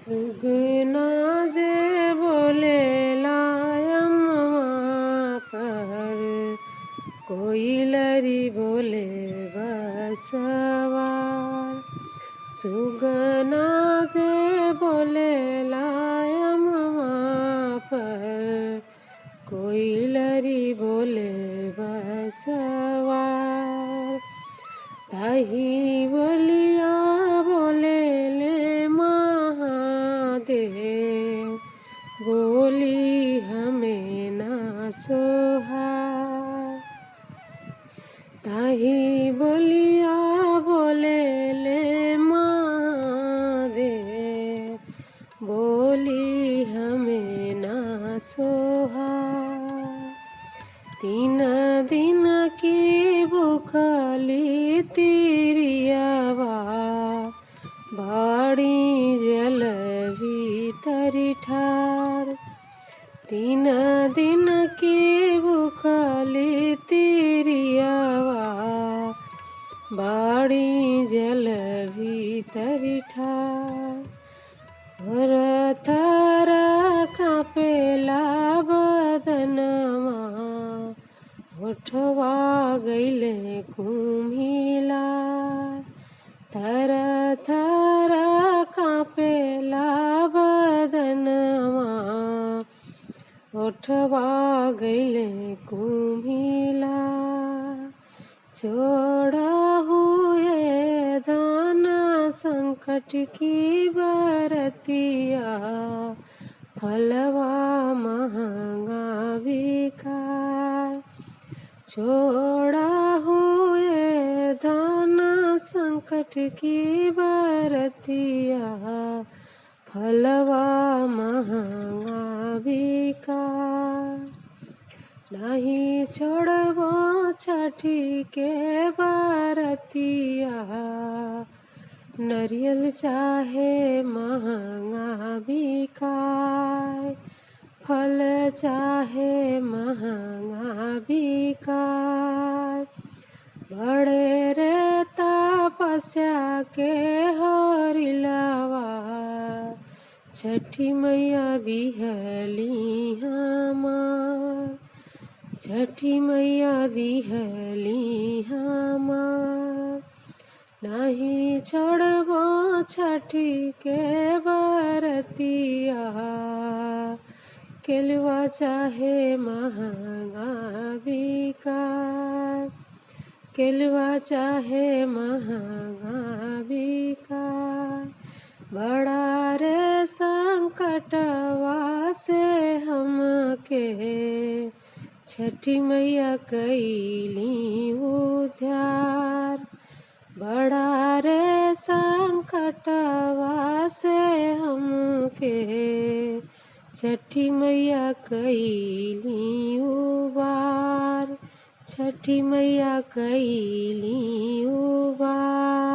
सुगना जे बोले अम्मा पर, कोइलरी बोले बसवार। सुगना जे बोले अम्मा पर, कोइलरी बोले बसवार। ताही बोलिया बोले ले महादेव, बोली हमें ना सोहार। ताही बोलिया बोले ले महादेव, बोली हमें ना सोहार। 3 दिन की भूखली तिरियावा, बाड़ी जल भीतरी ठार। 3 दिन की भूखली तिरियावा, बाड़ी जल भीतरी ठार। थर थर कापेला बदनमा, होठवा गईले कुम्हिला। थर थर कापेला बदनमा, होठवा गईले कुम्हिला। छोड़ा हुए दाना संकट की बरतिया, फलवा महंगा बिकाय। छोड़ा हुए दाना संकट की बरतिया, फलवा महंगा बिकाय। नहीं छोड़बो छठी के बरतिया, नरियल चाहे महंगा बिकाय, फल चाहे महंगा बिकाय। बड़े रे तपस्या के हरिलवा, छठी मैया दिहली हमार। छठी मैया दिहली हमार। नहीं छोड़बो छठी के बरतिया, केलवा चाहे महंगा बिकाय, केलवा चाहे महंगा बिकाय। बड़ा रे संकटवा से हमके छठी मैया कैली उद्धार। बड़ा रे संकटवा से हमके छठी मैया कैली उबार। छठी मैया कैली उबार।